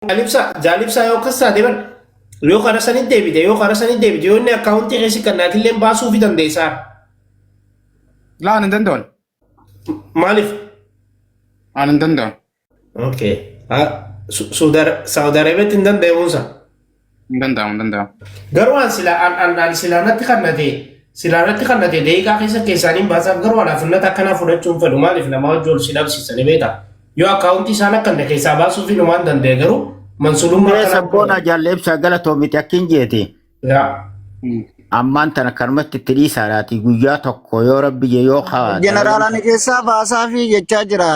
Jaalibsaa jaalibsaa yoo akkas taate bar yoo karaa sanitti deebite yoo karaa sanitti deebite yoo inni akkaawuntii keessa kan naatillee baasuufi dandeessaa. Laa ani hin danda'u. Maaliif? Ani hin danda'u. Okay. Saudi Arabiyaatti hin danda'amuunsa. Hin danda'amu hin danda'amu. Garuu an sila an an an silaa natti kannate silaa natti kannate daqiiqaa keessa keessaaniin baasaaf garuu anaaf innata akkanaa fudhachuun fedhu maaliif nama wajji ol si dhabsiisanii beekta. Yoo akkaawuntii isaan akka inni keessaa baasuuf hinumaan danda'e garuu mansulummaa Mee akkanaa sabboona jaalle ibsaa galatoomiti akkin jeeti. Yaa. Ammaan tana kanumatti itti dhiisaadhaati guyyaa tokko yoo rabbi jee yoo haa Jeneraal ani keessaa baasaa fi jechaa jira.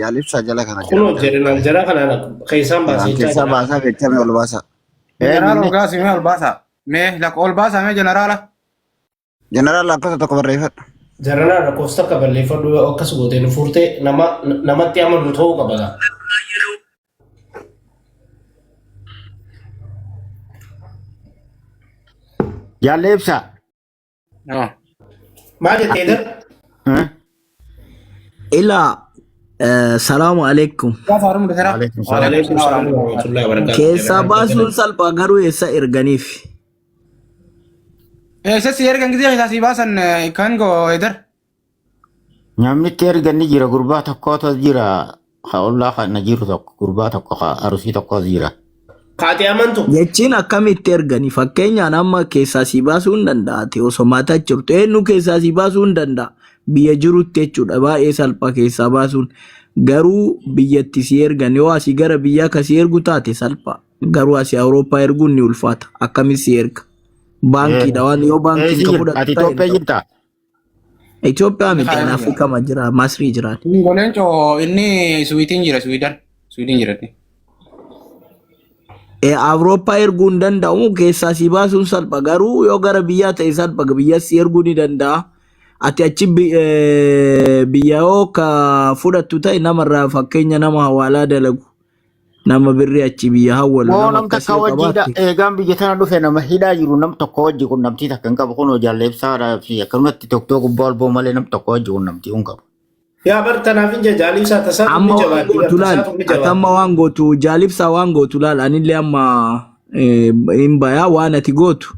Jaalibsaa jala kana jira. Kunoo jeneraal jara kanaan keessaan baasee jechaa Keessaa jira. baasaa jechaa mee ol baasaa. Jeneraala ol kaasi mee ol baasaa. Mee lakka ol baasaa mee jeneraala. Jeneraal lakkoofsa tokko barreeffadhu. Jaranaa lakkoofsa takka balleeffadhu yoo akkas goote nu furtee nama namatti amanu ta'uu qaba gaa. Jaalle ibsaa. Maal jettee dar? Ilaa salaamu alaikum. Waalaikum salaam. Waalaikum salaam wa rahmatullahi wa barakatuh. Keessaa baasuun salphaa garuu eessa erganiif? Eessa si ergan gisee keessaa si baasan kan goo edar. Namni itti ergan ni jira gurbaa tokkotu jira ka ollaa kana jiru tokko gurbaa tokko ka arusii tokkos jira. Kaatee amantu. Jechiin akkamitti ergani? Fakkeenyaan amma keessaa si baasuu hin danda'ate osoo maataa jirtu eenyu keessaa si baasuu hin danda'a? Biyya jirutti jechuudha baay'ee salphaa keessaa baasuun. Garuu biyyatti si ergan yoo asii gara biyyaa ka si ergu taate salphaa. Garuu asii Awurooppaa erguun ni ulfaata. Akkamitti si erga? Baankiidha waan yoo baankiin Eessa ka jirta? fudhatu Ati ta'e hin Itoophiyaa ta'u. jirtaa? Itoophiyaa miti ani Afrikaa ma jira Masrii jiraan. Goleenco inni Suwiitiin jira Suwiidan. Suwiidiin jira inni. Awurooppaa erguu hin danda'u keessaa si baasuun salpha garuu yoo gara biyyaa ta'e salpha biyya si erguu ni danda'a. Ati achi biyya yoo ka fudhattu ta'e namarraa fakkeenya nama hawaalaa dalagu nama birrii achi biyya hawwalu Moo nama nam akkasii takka yoo wajji hidha qabaatte. eegaan biyya tana dhufe nama hidhaa jiru nam tokko wajji qunnamtii takka hin qabu kunoo jaalle ibsaadhaa fi akkanumatti tokko gubbaa ol ba'u malee nam tokko wajji qunnamtii hin qabu. Yaa bar tanaaf hin jajaalii isaa tasaatu ni Amma waan jabaatti bar gootu laal tasaatu ni ati amma jabaatti. waan gootu jaalibsaa waan gootu laal anillee amma hin bayaa waan ati gootu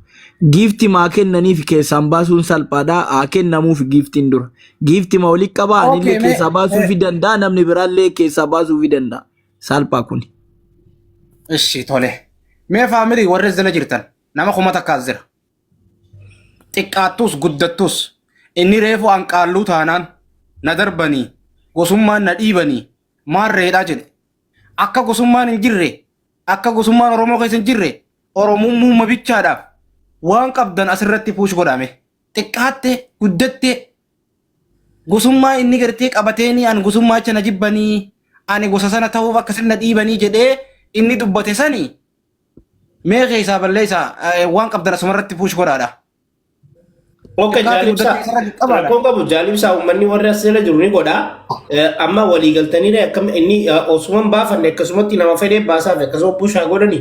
giifti maa kennaniif keessaan baasuun salphaadha haa kennamuuf giiftiin dura giifti ma walitti qabaa anillee Okay, mee keessaa baasuufi danda'a namni biraallee keessaa baasuufi danda'a salphaa kuni. Ishi tole. Mee faamilii warri as jala jirtan nama 1000 as jira. Xiqqaattus guddattus inni reefu anqaalluu taanaan na darbanii gosummaan na dhiibanii maarreedhaa jedhe. Akka gosummaan hin jirre akka gosummaan Oromoo keessa hin jirre Oromummaa bichaadhaaf waan qabdan asirratti puush godhame. Xiqqaatte guddatte gosummaa inni gartee qabateenii an gosummaa acha na jibbanii ani gosa sana ta'uuf akkasin na dhiibanii jedhee inni dubbate sani mee keessaa balleessaa waan qabdan asumarratti puush godhaadha. Okay, Xiqqaatti jaalibsaa guddatte isarratti qabaadha. rakkoo qabu jaalibsaa uummanni warri as jala jiru ni godha. Amma walii galtanii akkam inni osuma hin baafanne akkasumatti nama fedhee baasaaf akkasuma bushaa godhani.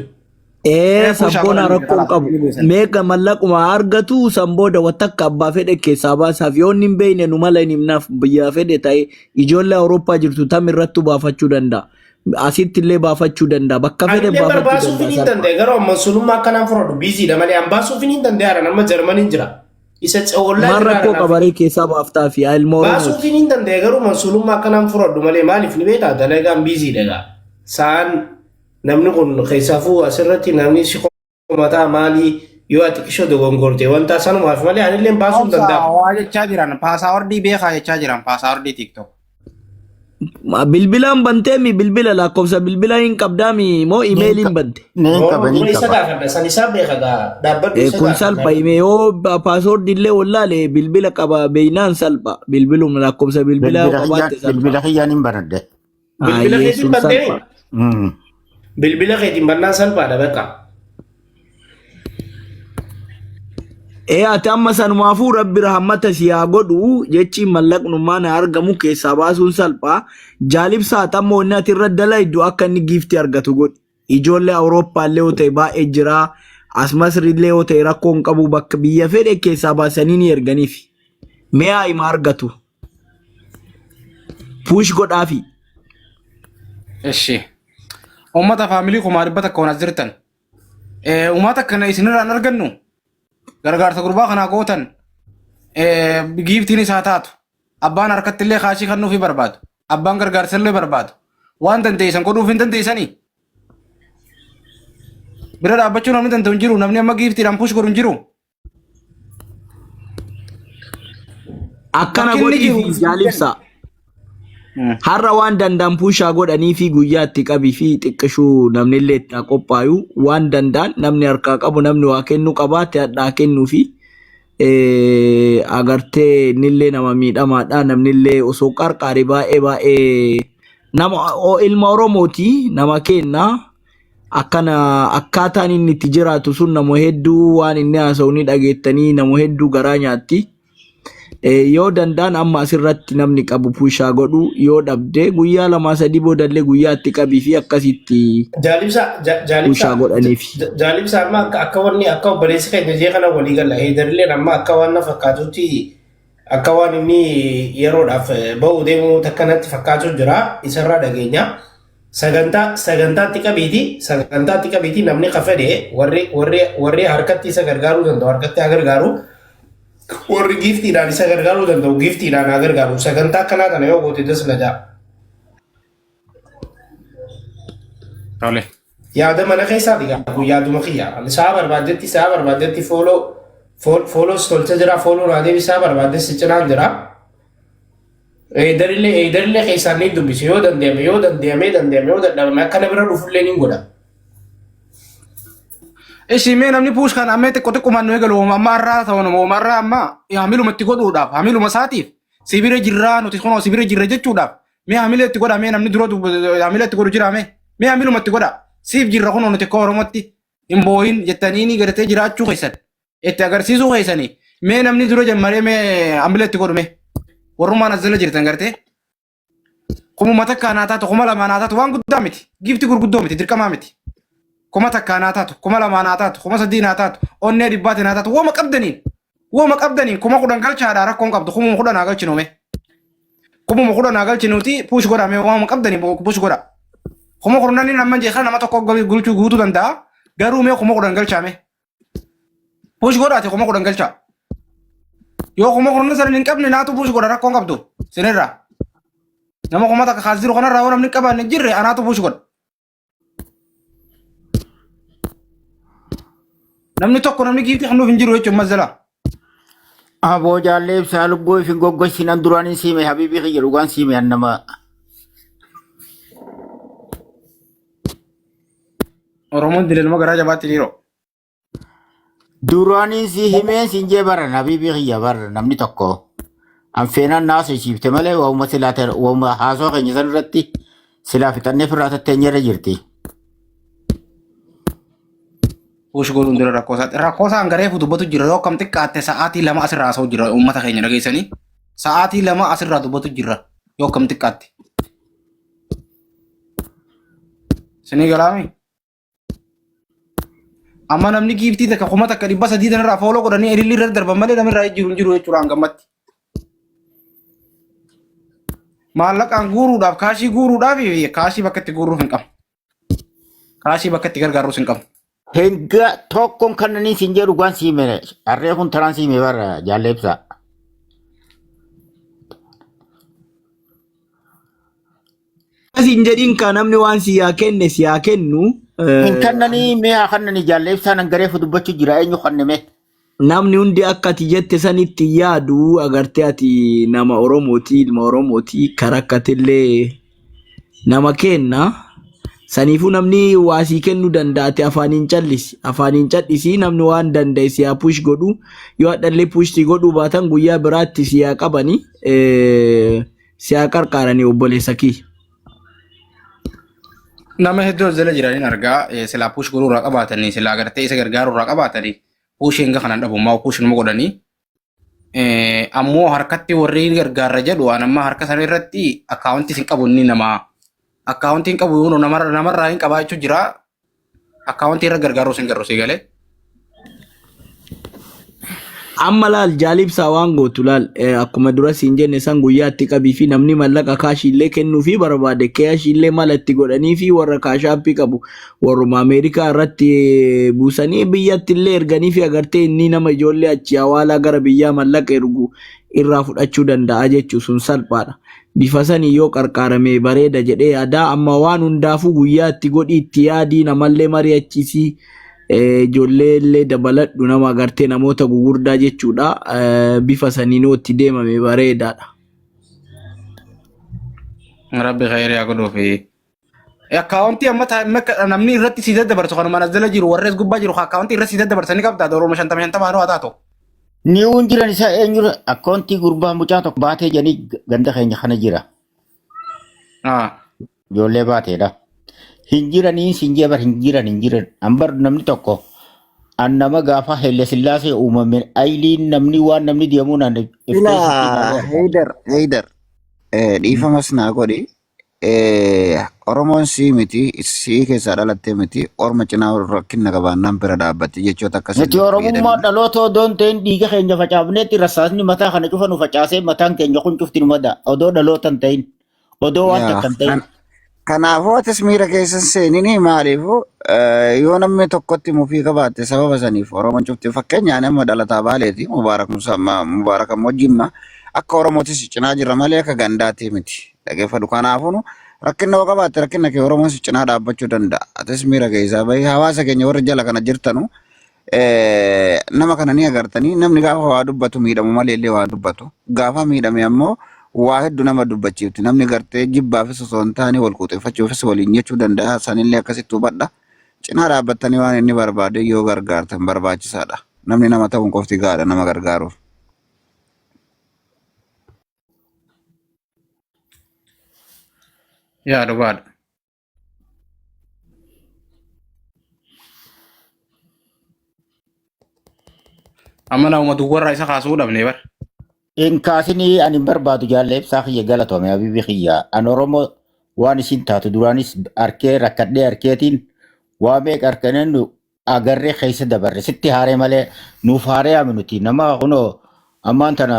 Ee Ee puushaa sabboona godhanii rakkoo hin kalaas qabu. ni buusan. Meeqa mallaquma argatu san booda watakka abbaa fedhe keessaa baasaaf yoo inni hin beekne nu mala hin himnaaf biyyaa fedhe ta'e ijoollee Awurooppaa jirtu tam irrattu baafachuu danda'a. Asitti illee baafachuu danda'a. Bakka fedhe Anillee baafachuu barbaasuuf danda'a hin salphaa. danda'e garuu amma sunummaa akkanaan fudhadhu biiziidha malee an baasuuf hin danda'e amma Jarmaniin jira. Isa ollaa Maal jira rakkoo kanaaf. qabaree keessaa baaftaa fi ilma Baasuuf Oromooti. hin danda'e garuu mansuulummaa akkanaan fudhadhu malee maaliif ni beektaa dalagaan biiziidha egaa. Sa'aan namni kun keessaafuu asirratti namni si komataa maalii yoo ati qishoo dogongorte wanta sanumaaf malee anillee baasuu hin Obsa danda'amu. waa jechaa jiran paasaawardii beekaa jechaa jiran paasaawardii TikTok. Bilbilaan banteemi bilbila lakkoofsa bilbila hin qabdaami moo imeeliin bante? Niin qaba Dura niin isa qaba. gaafadha san isaa beeka gaa dhaabbadhu isa Kun gaafadha. salpha hime yoo paaswoordi illee wallaale bilbila qaba beeynaan salpha bilbiluma lakkoofsa bilbilaa yoo Bilbila qabaatte kiyyaan salpha. bilbila kiyyaan hin banadde. Bilbila Ayyee keetiin sun banteemi? salpha. Bilbila keetiin bannaan salphaadha bakka. Ee ati amma sanumaafuu rabbi rahmata si haa godhu jechi mallaqnummaan haa argamu keessaa baasuun salphaa. Jaalibsaa ati amma wanni ati irra dalaydu akka inni giiftii argatu godhi. Ijoollee Awurooppaa illee yoo ta'e baay'ee jira. As Masri illee yoo ta'e rakkoo hin qabu bakka biyya fedhe keessaa baasanii ni erganiif. Mee haa hima argatu. Puush godhaafi. Ishi. Uummata faamilii 100,100 as jirtan. Uummata kana isinirraa hin argannu. Gargaarsa gurbaa kanaa gootan. Giiftiin isaa taatu. Abbaan harkatti illee kaashii kennuufii barbaadu. Abbaan gargaarsa illee barbaadu. Waan dandeessan godhuuf hin dandeessanii. Bira dhaabbachuu namni danda'u hin jiru. Namni amma giiftiidhaan push godhu hin jiru. Akkana Bakki inni godhii jiru fi jaalibsa. Har'a waan danda'an puushaa godhanii fi guyyaa itti qabii fi xiqqishuu namni illee itti haa qophaayu. Waan danda'an namni harkaa qabu namni waa kennuu qabaate hadhaa kennuu fi agartee innillee nama miidhamaadha. Namnillee osoo qarqaare baay'ee baay'ee nama ilma Oromooti nama kenna. Akkana akkaataan inni itti jiraatu sun nama hedduu waan inni haasa'u ni dhageettanii nama hedduu garaa nyaatti. Yoo danda'an amma asirratti namni qabu puushaa godhu yoo dhabde guyyaa lamaa sadii boodallee guyyaa itti qabii fi akkasitti Jaalibsa jaalibsa puushaa godhaniif. Jaalibsa amma akka wanni akka obboleessi keenya jee kana walii gala. Heedarilleen amma akka waan na fakkaatutti akka waan inni yeroodhaaf ba'uu deemu takka natti fakkaatu jira. Isarraa dhageenya. Sagantaa sagantaatti qabiiti sagantaatti qabiiti namni ka fedhe warri warri warri harkatti isa gargaaruu danda'u harkatti haa gargaaru. Warri giiftiidhaan isa gargaaruu danda'u giiftiidhaan haa gargaaru. Sagantaa akkanaa kana yoo goote das na ja'a. Tole. Yaada mana keessaa dhigaa kun yaaduma kiyya. Ani sa'a barbaaddetti sa'a barbaaddetti fooloo fooloos tolcha jira fooloo naa deebi sa'a barbaaddetti si cinaan jira. Eedarillee eedarillee keessaan ni dubbise yoo danda'ame yoo danda'ame danda'ame yoo dadhabame akkana bira dhufullee ni godha. Ishi mee namni puush kan ammee xiqqoo xiqqumaan nu eegalu amma har'aa ta'u nama har'aa amma hamiluma itti godhuudhaaf hamiluma isaatiif sibira jirraa nuti kunoo sibira jirra jechuudhaaf mee hamila itti godha mee namni dura hamila itti godhu jira mee mee hamiluma itti godha siif jirra kunoo nuti akka Oromootti hin boo'in jettanii ni gartee jiraachuu keessan itti agarsiisuu keessanii mee namni dura jammaree mee hamila itti godhu mee warrummaan as jala jirtan gartee Kumuma takkaa naa taatu, 2000 naa taatu waan guddaa miti. Giifti gurguddoo miti, dirqamaa miti. 1000 naa taatu, 2000 naa taatu, 3000 naa taatu, onnee dhibbaati naa taatu, wooma qabdaniin. Wooma qabdaniin 10,000 galchaadhaa rakkoon qabdu, 10,000 naa galchinu mee. 10,000 naa galchinuuti puush godhaa mee wooma qabdaniin puush godhaa. 10,000 amma jeekaa nama tokko galchuu guutuu danda'a. Garuu mee 10,000 galchaa mee. Push godhaati 10,000 galchaa. Yoo 10,000 sana hin qabne naatu push godha rakkoon qabdu sinirraa. Nama 1000 kaas jiru kanarraa yoo namni hin qabaanne hin jirre anaatu push godha. Namni tokko namni giiftii kennuuf hin jiru jechuun mazzala. Aboo jaallee ibsaa lubbuu ifin goggossinan duraan hin siime habiibii kiyya dhugaan siime an nama. Oromoon dilaluma garaa jabaatti dhiiroo. Duraaniin si himeen siin jee bara habiibii kiyya bara namni tokko. An feenaan naasa isiifte malee waa'uma silaa waa'uma haasoo keenya san irratti silaa fixannee firraa tatteenyarra jirti. Push godhuun dura rakkoo isaa rakkoo isaan gareefu dubbatu jira yoo akkam xiqqaatte sa'aatii 2 asirraa haasa'u jira uummata keenya dhageessanii sa'aatii 2 asirraa dubbatu jira yoo akkam xiqqaatte. Isinii galaami? Amma namni giiftii takka 1300 tanarraa fooloo godhanii ililli irra darban malee namni irraa jiru hin jiru jechuudha hangammatti. Maallaqaan guuruudhaaf kaashii guuruudhaaf kaashii bakka itti guuruuf hin qabu. Kaashii bakka itti gargaarruus hin qabu. Hanga tokkoon kannaniin siin jedhu dhugaan siime harree kun taraan siime bara jaallee ibsaa. Siin jedhiin ka namni waan si haa kenne si haa kennu. Hin kannanii mee haa kannanii jaallee ibsaa nan gareefu dubbachuu jira eenyu kannime. Namni hundi akka ati jette sanitti yaadu agartee ati nama Oromooti ilma Oromooti karaa akkatillee nama kenna. Saniifuu namni waa sii kennuu danda'a ati afaaniin callisi afaaniin callisii namni waan danda'e si haa push godhu yoo hadhallee push si godhuu baatan guyyaa biraatti si haa qabani si haa qarqaarani obboleessa kiyya. Nama hedduu as jala jiraniin argaa silaa push godhuu irraa qabaatanii silaa gartee isa gargaaruu irraa qabaatanii push hanga kanaan dhabu maa push numa godhanii ammoo harkatti warri gargaarra jedhu waan amma harka sana irratti akkaawuntii hin qabu inni nama akkaawuntii hin qabu namarraa hin qabaa jechuu jira akkaawuntii irra gargaaruu sin garru si galee. Amma laal jaalibsaa waan gootu laal akkuma dura siin jenne san guyyaatti qabii fi namni mallaqa kaashiillee kennuu fi barbaade kaashiillee mala itti godhanii fi warra kaashaappii qabu warruma Ameerikaa irratti buusanii biyyatti illee erganii fi agartee inni nama ijoollee achi hawaalaa gara biyyaa mallaqa ergu irraa fudhachuu danda'a jechuu sun salphaadha. Bifa sanii yoo qarqaarame bareeda jedhee yaadaa amma waan hundaafuu guyyaa itti godhii itti yaadii namallee mari'achiisii ijoollee illee dabaladhu nama agartee namoota gugurdaa jechuudha. Bifa saniin yoo itti deemame bareedaadha. Rabbi khayrii haa godhuufi. Akkaawuntii amma namni irratti sii daddabarsu kanuma as jala jiru warri as gubbaa jiru akkaawuntii irratti sii daddabarsanii qabdaa dooruma shantama shantama haa taatu. Ni uun jiran isaa eenyu akkaawuntii gurbaa mucaa tokko baatee jedhanii ganda keenya kana jira. Ijoollee baateedha. Hin jiranii siin jee bar hin jiran hin jiran. An bar namni tokko an nama gaafa Haile Sillaasee uumame ayiliin namni waan namni deemuun an Ila Heydar Heydar dhiifamas naa godhi. Oromoon sii miti sii keessaa dhalattee miti orma cinaa rakkina qabaannaan bira dhaabbatti jechoota akkasii Nuti Oromummaa dhaloota odoo hin ta'in dhiiga keenya facaafneetti rasaasni mataa kana cufa nu facaasee mataan keenya kun cufti nu madaa odoo dhaloota hin ta'in. Odoo waan takka hin ta'in. Kanaafuu atis miira keessa hin seenini maaliifuu yoo namni tokkotti mufii qabaatte sababa saniif Oromoon cufti fakkeenyaan amma dhalataa Baaleeti Mubaarak Musaa Mubaarak ammoo Jimma akka Oromootis cinaa jirra malee akka gandaatii miti dhageeffadhu kanaafuu rakkinna yoo qabaatte rakkinna kee Oromoon si cinaa dhaabbachuu danda'a atis miira keessaa bahi hawaasa keenya warri jala kana jirtanu nama kana ni agartanii namni gaafa waa dubbatu miidhamu malee illee waa dubbatu gaafa miidhame ammoo waa hedduu nama dubbachiifti namni gartee jibbaafis osoo hin taane wal quuxeffachuufis waliin jechuu danda'a sanillee akkasitti hubadha cinaa dhaabbattanii waan inni barbaade yoo gargaartan barbaachisaadha namni nama ta'uun qofti gahaadha nama gargaaruuf. Yaa dhugaadha. Amma nama duwwarraa isa kaasuu dhabne bar. Hin kaasinii ani hin barbaadu jaalle ibsaa kiyya galatome habibi kiyya. An Oromoo waan isin taatu duraanis arkee rakkadhee arkeetiin waa meeqa arkaneen nu agarree keessa dabarre sitti haaree malee nuuf haaree ami nuti nama kunoo ammaan tana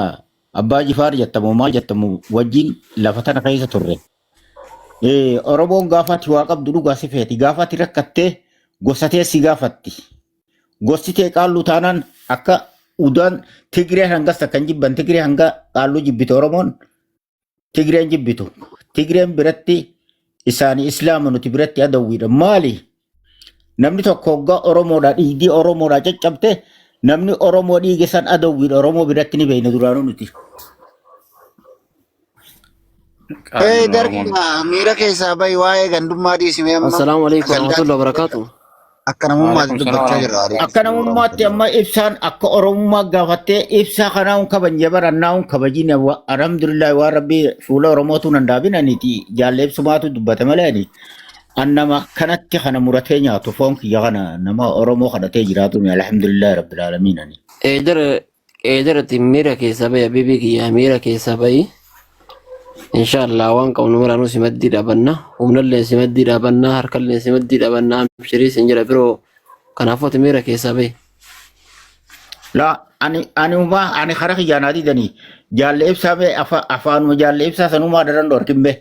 abbaa jifaar jettamu maal jettamu wajjin lafa tana keessa turre. Oromoon gaafa ati waa qabdu dhugaa si feeti. Gaafa ati rakkattee gosa tee si gaafatti. Gosti tee qaalluu taanaan akka udaan Tigree hangas takka hin jibban. Tigree hanga qaalluu jibbite Oromoon Tigreen jibbitu. Tigreen biratti isaanii Islaama nuti biratti adawwiidha. Maali? Namni tokko hoggaa Oromoodhaa dhiigdii Oromoodhaa caccabte namni Oromoo dhiige san adawwiidha. Oromoo biratti ni beekna duraanuu nuti. Ee darbiidha miira keessaa bahi waa'ee gandummaa dhiisimee amma Assalaamu alaikum gandaatti warahmatullahi wabarakatuh. akka namummaatti Waalaikum salaam dubbachaa jirra. warahmatullahi. Akka namummaatti amma ibsaan akka Oromummaa gaafattee ibsaa kanaa hun kabajne barannaa hun kabajine alhamdulillah waan rabbii fuula Oromootu nan daabin aniti jaalle ibsumaatu dubbate malee ani an nama kanatti kana muratee nyaatu foon kiyya kana nama Oromoo kadhatee jiraatu alhamdulillah rabbil aalamiin ani. Eedara eedarati miira keessa bahi habiibii kiyya miira keessa bahi. Inshaallah waan qabnu maraanuu si maddii dhaabanna. Humnallee si maddii dhaabanna. Harkallee si maddii dhaabanna. Abshirii sin jedha biroo. Kanaafuu ati miira keessa bahi. La ani ani umaa ani kara kiyyaa naa didanii jaalle ibsaa bee afaanuma jaalle ibsaa sanumaa daran dhorkin bee.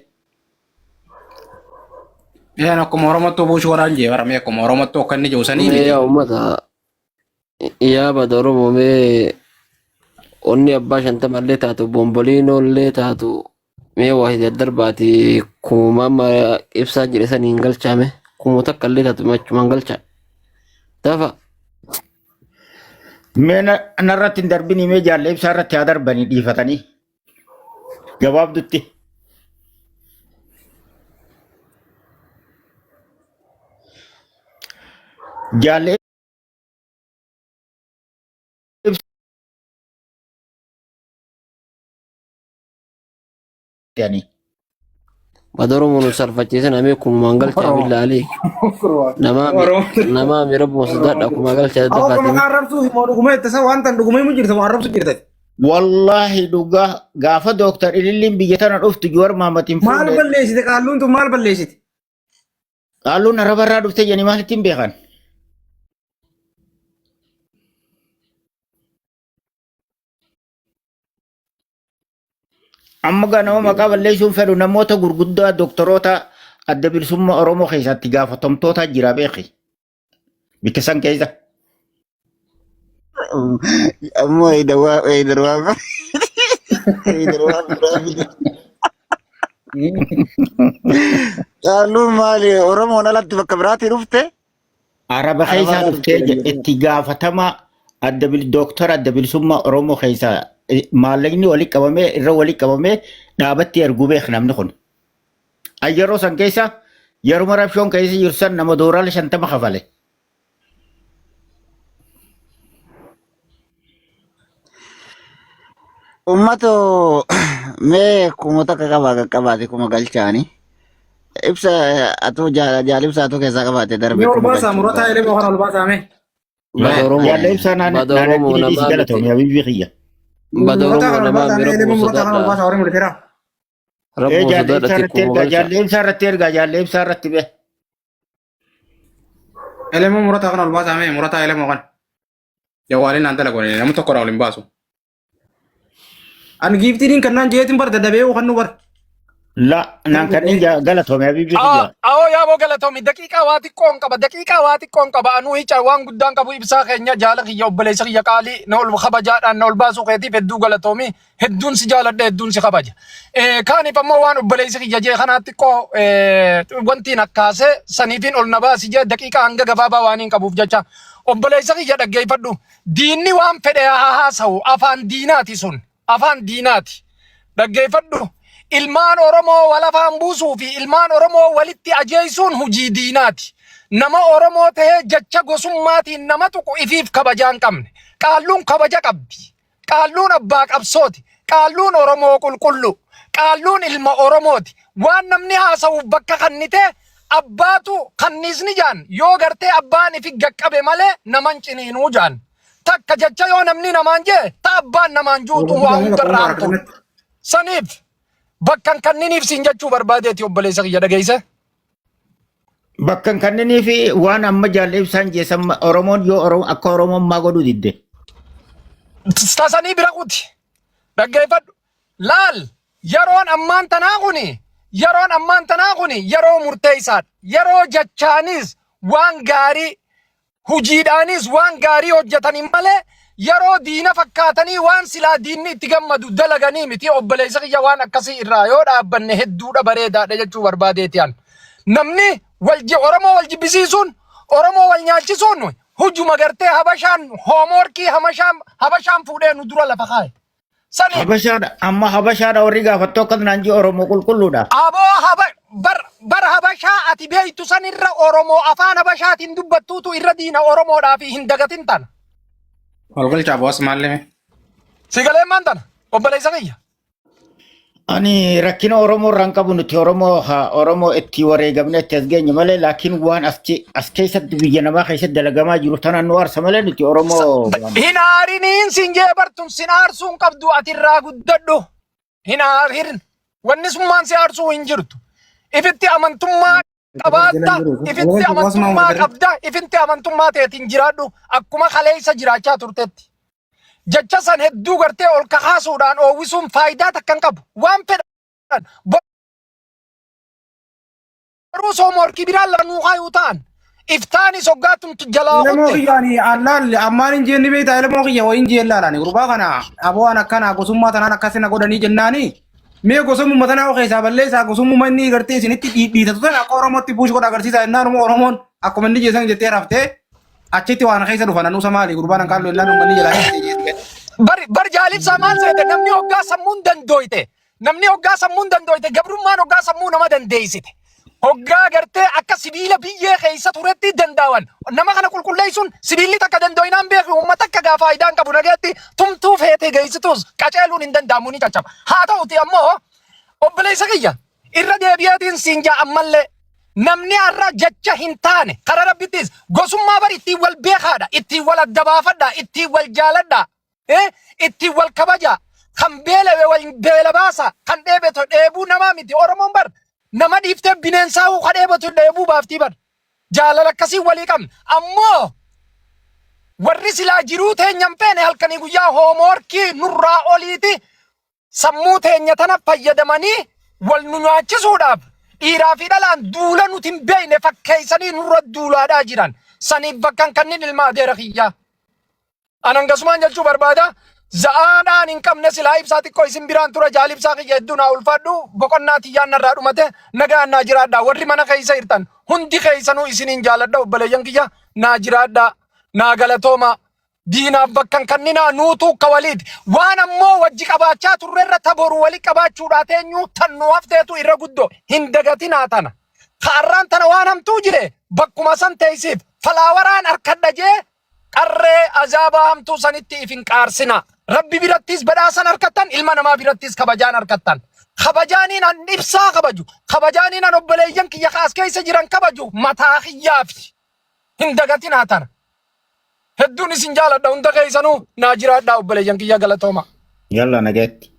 Yaan akkuma Oromootti buushuu waraan jee baramee akkuma Oromootti akka inni jiru sanii Mee miti. yaa uummata yaa bada Oromoo mee onni abbaa shantamallee taatu bomboliinollee taatu mee waa daddarbaati kuma amma ibsaa jedhe saniin galchaame kuma takka illee taatu machumaan galcha dafa Mee narratti hin darbinii mee jaalle ibsaa irratti haa darbanii dhiifatanii gabaabdutti. Jaalle ibsaani. Bada Oromoo nu salphachiisan amee kumaan galchaa billaa alee namaa mi rabbuma sodaadha kumaa galchaa Awwa dafaatee maqaa arrabsuu fi moo dhuguma itti isa waan tan dhuguma himu jirta moo arrabsu jirta. Wallaahi dhugaa gaafa dooktar Ililliin biyya tana dhuftu Juwar Mahammad hin Maal fuune. balleessite qaalluun tun maal balleessite? Qaalluun araba irraa dhufte jedhanii maalitti hin beekan? Amma gaa nama maqaa balleessuun fedhu namoota gurguddaa doktoroota adda bilisummaa Oromoo keessatti gaafatamtoota jira beeki. Bikka san keessa. Ammoo eedawaa eedarwaa eedarwaa biraa fide. Qaalluun maali Oromoon alatti bakka biraatii dhufte? Araba keessaa Araba dhuftee itti gaafatama adda dooktora adda bilisummaa Oromoo keessaa maallaqni walitti qabamee irra walitti qabamee dhaabatti erguu beek namni kun. Ay yeroo san keessa yeruma rabshoon keessa jiru san nama doolaara 50 kafale. Uummato mee 1000 qabaa qaqqabaate 1000 galchaani. Ibsa atuu jaalibsa atuu keessaa qabaate darbe Mee ol 1000 baasaa galchuu murataa elemoo kana ol baasaa mee. Bada Oromoo. Jaalla ibsaa naan Bada naan Oromoo addini dhiisi namaa miti. galatoomi habiibii kiyya. Bada Murataa Oromoo kana ol namaa baasaa mi mee Rabbuma elemoo murataa kana ol sodaadha. baasaa warri mul'ateera. Ee Rabbuma jaalla sodaadha ibsaa irratti xiqquma ergaa galcha. jaalla ibsaa irratti ergaa jaalla ibsaa irratti bee. Elemoo murataa kana ol baasaa mee murataa elemoo kana. Jawwaaliin naan dalagu namni tokko irraa ol hin baasu. Ani giiftiin kannaan jeetiin bar dadhabee kan nu bar. La naan kanneen galatoomi habiibii kiyya. Awoo yaaboo galatoomi daqiiqaa waa xiqqoon qaba daqiiqaa waa xiqqoon qaba anuu hica waan guddaan qabu ibsaa keenya jaala kiyya obboleessa kiyya qaalii na ol kabajaadhaan na ol baasuu keetiif hedduu galatoomi hedduun si jaaladha hedduun si kabaja. Kaaniif ammoo waan obboleessi kiyya jee kanaa xiqqoo wantiin akkaase saniifiin ol na baasi jee daqiiqaa hanga gabaabaa waan hin qabuuf jecha obboleessa kiyya dhaggeeffadhu diinni waan fedhe haa haasa'u afaan diinaati sun afaan diinaati. Dhaggeeffadhu. Ilmaan Oromoo wal afaan buusuu fi ilmaan Oromoo walitti ajeessuun hojii diinaati. Nama Oromoo ta'ee jecha gosummaatiin nama tuqu ifiif kabajaa hin qabne. Qaalluun kabaja qabdi. Qaalluun abbaa qabsooti. Qaalluun Oromoo qulqullu. Qaalluun ilma Oromooti. Waan namni haasa'uuf bakka kannitee abbaatu kanniisni jaan yoo gartee abbaan ifi gaqqabe malee naman ciniinuu jaan. Takka jecha yoo namni namaan jee ta abbaan namaan juutu waa hundarra hamtu. Saniif bakkan kanniniif siin jechuu barbaadeeti obboleessa kiyya dhageesse. Bakkan kanneenii fi waan amma jaallee ibsaan jeessan Oromoon yoo Oromoo akka Oromoon maa godhuu didde. Tasanii bira kuti. Dhaggeeffadhu. Laal yeroon ammaan tanaa kuni yeroon ammaan tanaa kuni yeroo murteessaadha. Yeroo jechaanis waan gaarii Hujiidhaanis waan gaarii hojjetanii malee yeroo diina fakkaatanii waan silaa diinni itti gammadu dalaganii miti obboleessa kiyya waan akkasii irraa yoo dhaabbanne hedduudha bareedaadha jechuu barbaadeeti an. Namni wal Oromoo wal jibbisiisuun Oromoo wal nyaachisuun hujuma gartee Habashaan hoomworkii Habashaan fuudhee nu dura lafa kaa'e. Sani Habashaadha amma habashaadha warri gaafattu akkas naan jee Oromoo qulqulluudha. Aboo haba bar bar habashaa ati beektu san irra Oromoo afaan habashaatiin dubbattuutu irra diina Oromoodhaa fi hin dagatin tana. Ol galchaa boos maallee. Si galee maan tana obboleessa kiyya. Ani rakkina Oromoo irraan qabu nuti Oromoo haa Oromoo itti wareegamne itti as geenye malee laakiin waan as as keessatti biyya namaa keessatti dalagamaa jiru tanaan nu aarsa malee nuti Oromoo Hin aariniin sin jee bartun sin aarsuu hin qabdu ati irraa guddadhu. Hin aarin. Wanni summaan si aarsuu hin jirtu. Ifitti amantummaa qabaatta, ifitti amantummaa qabda, ifitti amantummaa teetiin jiraadhu akkuma kaleessa jiraachaa turtetti. Jecha san hedduu gartee ol kakaasuudhaan oowwisuun faayidaa takka hin qabu. Waan fedhan boruu soomorkii biraan lanuu kaayuu ta'an. Iftaanis hoggaatun jalaa Elemoo kutte. kiyya ani allaal ammaan hin jeenni beektaa elemoo kiyya wayin jeen laalani gurbaa kana aboo an akkana gosummaa tanaan akkasina godhanii jennaani mee gosummaa tanaa keessaa balleessaa gosummaa inni gartee isinitti dhiitatu tana akka Oromootti buush godha agarsiisa jennaan Oromoon akkuma inni jeesan jettee raftee achitti waan keessa dhufan anuusa maali gurbaan an kaallu jennaan uummanni jalaa jettee. Bar bar jaalibsaa maal seete namni hoggaa sammuun dandooyte namni hoggaa sammuun dandooyte gabrummaan hoggaa sammuu nama dandeessite hoggaa gartee akka sibiila biyyee keessa turetti danda'an nama kana qulqulleessuun sibiilli takka dandooyinaan beeku uummata akka gaa faayidaan qabu nagaatti tumtuu feetee geessitus qaceeluun hin danda'amu ni caccaba haa ta'uti ammoo obboleessa kiyya Irra deebi'eetiin siin jaa ammallee namni har'a jecha hin taane karaa rabbittis gosummaa bar ittiin wal beekaadha ittiin wal adda baafadha ittiin wal jaaladha ittiin wal kabaja kan beelawe wal beela baasa kan dheebete dheebuu namaa miti oromoon bar nama dhiiftee bineensaa ka dheebotu dheebuu baaftii bar jaalala akkasii walii qabna ammoo warri silaa jiruu teenya hin feene halkanii guyyaa hoomorkii nurraa oliiti. Sammuu teenya tana fayyadamanii wal nu nyaachisuudhaaf dhiiraa fi dhalaan duula nuti hin beekne fakkeessanii nurra duulaadhaa jiran. Saniif bakkan kannin ilma adeera kiyyaa. An hangasumaan jechuu barbaada. Za'aadhaan hin qabne silaa ibsaa xiqqoo isin biraan tura jaal ibsaa kiyya hedduu naa ulfaadhu boqonnaa tiyyaan narraa dhumate nagaan naa jiraadha. Warri mana keessa jirtan hundi keessanuu isiniin jaaladha obboleeyyan kiyya naa jiraadha naa galatooma. Diinaaf bakka hin kanninaa nuutuu akka waliiti. Waan ammoo wajji qabaachaa turrerra ta boru wali qabaachuudhaa teenyuu tan nu hafteetu irra guddoo hin dagatinaa tana. Ka arraan tana waan hamtuu jire bakkuma san teessiif falaawaraan arkadha jee qarree azaabaa hamtuu sanitti if hin qaarsinaa. Rabbi birattis badhaasan arkattan ilma namaa birattis kabajaan arkattan. Kabajaaniin an ibsaa kabaju kabajaaniin an obboleeyyan kiyya ka as keessa jiran kabaju mataa kiyyaafi. Hin dagatinaa tana. Hedduun isin jaaladha hunda keessanuu naa jiraadhaa obboleeyyan kiyya galatooma. Yalla nagaatti.